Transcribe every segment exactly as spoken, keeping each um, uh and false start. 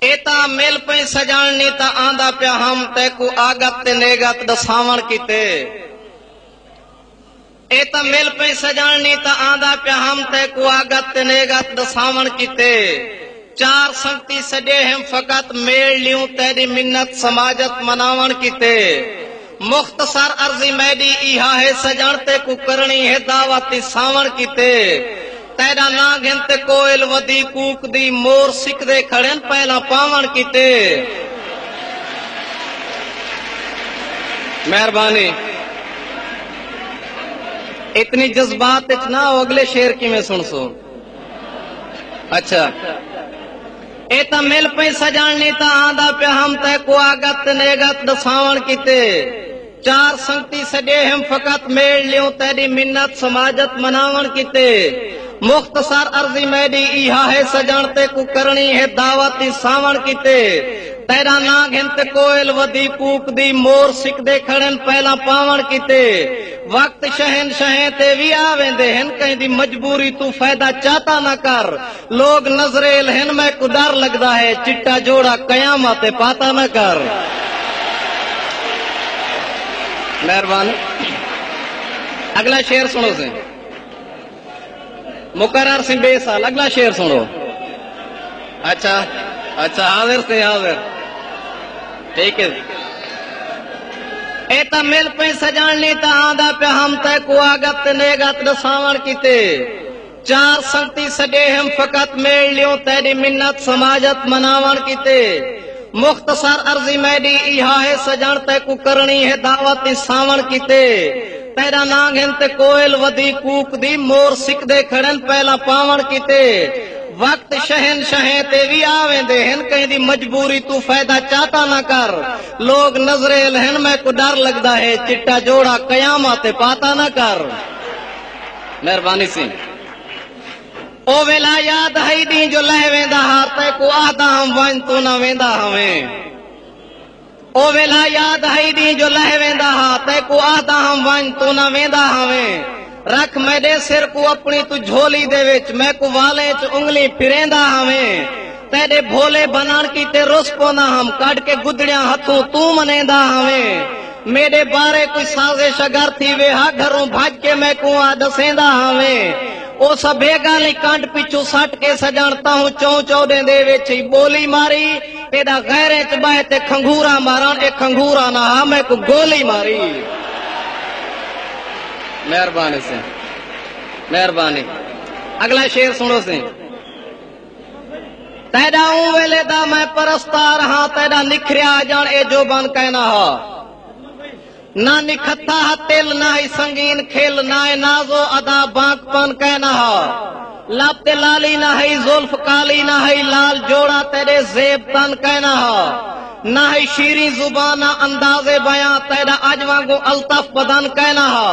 اے تاں مل پئیں سڄݨ نی تاں آندا پیا ہم تیکوں آڳت تے نیڳت ݙساوݨ کیتے۔ اے تاں مل پئیں سڄݨ نی تاں آندا پیا ہم تیکوں آڳت تے نیڳت ݙساوݨ کیتے۔ چار سنگتی سݙے ہم فقط میل لیوں تیݙی منت سماجت مناوݨ کیتے۔ مختصر عرضی میݙی ایہا ہے سڄݨ تیکوں کرݨی ہے دعوت ݙساوݨ کیتے۔ تیݙا ناں گھن تے کوئل ودی کوک دی مور سکدے کھڑن پہلاں پاوݨ کیتے۔ مہربانی۔ اتنی جذبات اچ نہ ہو، اڳلے شعر کیویں سݨسو؟ اچھا۔ اے تاں مل پئیں سڄݨ نی تاں آندا پیا ہم تیکوں آڳت تے نیڳت ݙساوݨ کیتے۔ چار سنگتی سݙے ہم فقط میل لیوں تیݙی منت سماجت مناوݨ کیتے۔ مختصر عرضی میݙی ایہا ہے سڄݨ تیکوں کرݨی ہے دعوت ݙساوݨ کیتے۔ تیݙا ناں گھن تے کوئل ودی کوک دی مور سکدے کھڑن پہلاں پاوݨ کیتے۔ وقت شہنشاہیں تے وی آ ویندے ہن، کہیں دی مجبوری توں فائدہ چاتا نہ کر۔ لوگ نظریل ہن، میکوں ݙر لڳدا ہے، چٹا جوڑا قیامت تے پاتا نہ کر۔ مہربانی۔ اڳلا شعر سݨو سئیں۔ مقرر سئیں ٻئے سال۔ اڳلا شعر سݨو۔ اچھا، اچھا، حاضر سئیں، حاضر۔ ٹھیک ہے۔ اے تاں مل پئیں سڄݨ نی تاں آندا پیا ہم تیکوں آڳت تے نیڳت ݙساوݨ کیتے۔ چار سنگتی سݙے ہم فقط میل لیوں تیݙی منت سماجت مناوݨ کیتے۔ مختصر عرضی میݙی ایہا ہے سڄݨ تیکوں کرݨی ہے دعوت ݙساوݨ کیتے۔ تیݙا ناں گھن تے کوئل ودی کوک دی مور سکدے کھڑن پہلاں پاوݨ کیتے۔ وقت شہنشاہیں تے وی آ ویندے ہن، کہیں دی مجبوری توں فائدہ چاتا نہ کر۔ لوگ نظریل ہن، میکوں ݙر لڳدا ہے، چٹا جوڑا قیامت تے پاتا نہ کر۔ مہربانی سئیں۔ او ویلا یاد ہئی ݙینہہ جو لہہ ویندا ہا، تیکوں آہدا ہم ونڄ توں نہ ویندا ہاویں۔ او ویلا یاد ہئی ݙینہہ جو لہہ ویندا ہا، تیکوں آہدا ہم ونڄ توں نہ ویندا ہاویں۔ رکھ میݙے سر کوں اپݨی توں جھولی دے وچ، میکوں والیں اچ انگلیں پھریندا ہاویں۔ تیݙے بھولے بݨݨ کیتے رس پوندا ہم، کڈھ کے گدڑیاں ہتھوں توں منیندا ہاویں۔ میݙے بارے کوئی سازش اگر تھیوے ہا، گھروں بھڄ کے میکوں آ ݙسیندا ہاویں۔ او سبھے ڳالھیں کنڈ پچھوں سٹ کے سڄݨ تہوں چوں چوݙیں دے وچ ہی ٻولی ماری۔ تیݙا غیریں اچ ٻہہ تے کھنگھورا مارݨ، اے کھنگھورا نہ ہا، میکوں گولی ماری۔ مہربانی سئیں، مہربانی۔ اڳلا شعر سݨو سئیں۔ تیݙا اوں ویلے دا میں پرستار ہاں، تیݙا نکھریا ڄݨ اے جوبن کائنا ہا۔ نہ نکھتھا ہا تل، نہ ہئی سنگین کھل، نہ اے ناز و ادا بانک پن کائنا ہا۔ لب تے لالی نہ ہئی، زلف کالی نہ ہئی، لال جوڑا تیݙے زیب تن کائنا ہا۔ نہ ہئی شیریں زبان، نہ انداز بیاں، تیݙا اڄ وانگوں الطف بدن کائنا ہا۔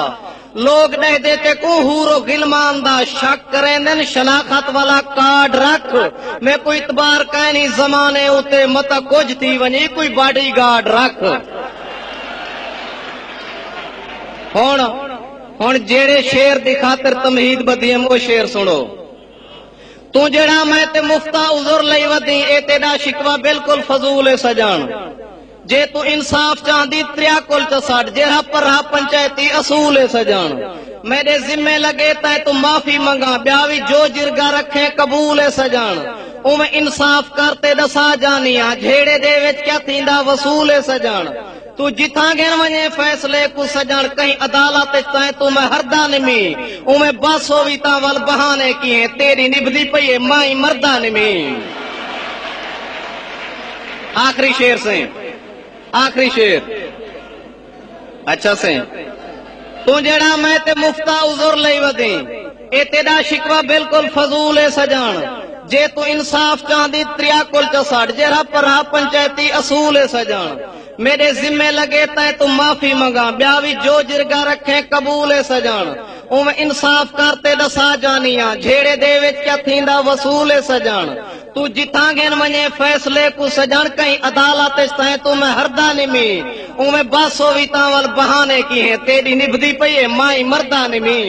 لوگ ݙہدے تیکوں حور و غلمان دا، شک کریندن شناخت والا کارڈ رکھ۔ میکوں اعتبار کائنی زمانے اتے، متاں کجھ تھی ونڄے کوئی باڈی گارڈ رکھ۔ ہݨ، ہݨ جیڑھے شعر دی خاطر تمہید ٻدھی ہم، او شعر سݨو۔ توں جیڑھا میں تے مفتا عذر لئی ودیں، اے تیݙا شکوہ بالکل فضول ہے سڄݨ۔ جے توں انصاف چاہندیں تریا کل چا سٹ، جیڑھا پرہا پنچایتی اصول ہے سڄݨ۔ میݙے ذمے لڳے تیں توں معافی منگاں، ٻیا وی جو جرگا رکھیں قبول ہے سڄݨ۔ اونویں انصاف کر تے ݙسا جانیاں، جھیڑے دے وچ کیا تھیندا وصول ہے سڄݨ۔ توں جتھاں گھن ونڄیں فیصلے کوں سڄݨ، کہیں عدالت اچ تیں توں میں ہردا نمی۔ اونویں بس ہووی تاں ول بہانے کیہیں، تیݙی نبھدی پئی ہے مائیں مردا نمی۔ آخری شعر سئیں، آخری شعر۔ اچھا سئیں، توں جیڑھا میں تے مفتا عذر لئی ودیں، اے تیݙا شکوہ بالکل فضول ہے سڄݨ۔ جے توں انصاف چاہندیں تریا کل چا سٹ، جیڑھا پرہا پنچایتی اصول ہے سڄݨ۔ میݙے ذمے لڳے تیں توں معافی منگاں، ٻیا وی جو جرگا رکھیں قبول ہے سڄݨ۔ اونویں انصاف کر تے ݙسا جانیاں، جھیڑے دے وچ کیا تھیندا وصول ہے سڄݨ۔ توں جتھاں گھن ونڄیں فیصلے کوں سڄݨ، کہیں عدالت اچ تیں توں میں ہردا نمی۔ اونویں بس ہووی تاں ول بہانے کیہیں، تیݙی نبھدی پئی ہے مائیں مردا نمی۔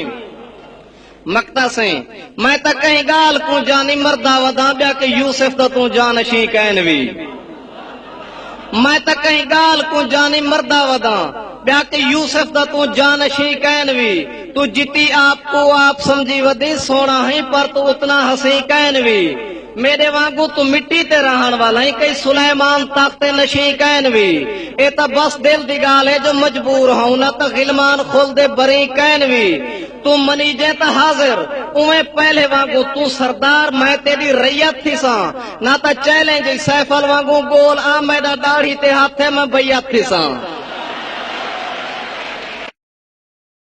مکتا سئیں، میں تاں کہیں ڳالھ کوں جانی مردا وداں، ٻیا کہ یوسف دا توں جانشیں کائن وی۔ میں تاں کہیں ڳالھ کوں جانی مردا وداں، ٻیا کہ یوسف دا توں جانشیں کائن وی۔ توں جتی آپ کوں آپ سمجھی ودیں، سوہݨا ہیں پر توں اتنا حسیں کائن وی۔ میݙے وانگوں توں مٹی تے رہݨ والا ہیں، کئی سلیمان تخت نشیں کائن وی۔ اے تاں بس دل دی ڳالھ ہے جو مجبور ہوں، نہ تاں غلمان خلد بریں کائن وی۔ توں منیجیں تاں حاضر، اوویں پہلے وانگوں توں سردار، میں تیݙی رعیت تھیساں۔ نہ تاں چیلنج سیفل وانگوں ڳول آ، میݙا ݙاڑھی تے ہتھ ہے، میں بیعت تھیساں۔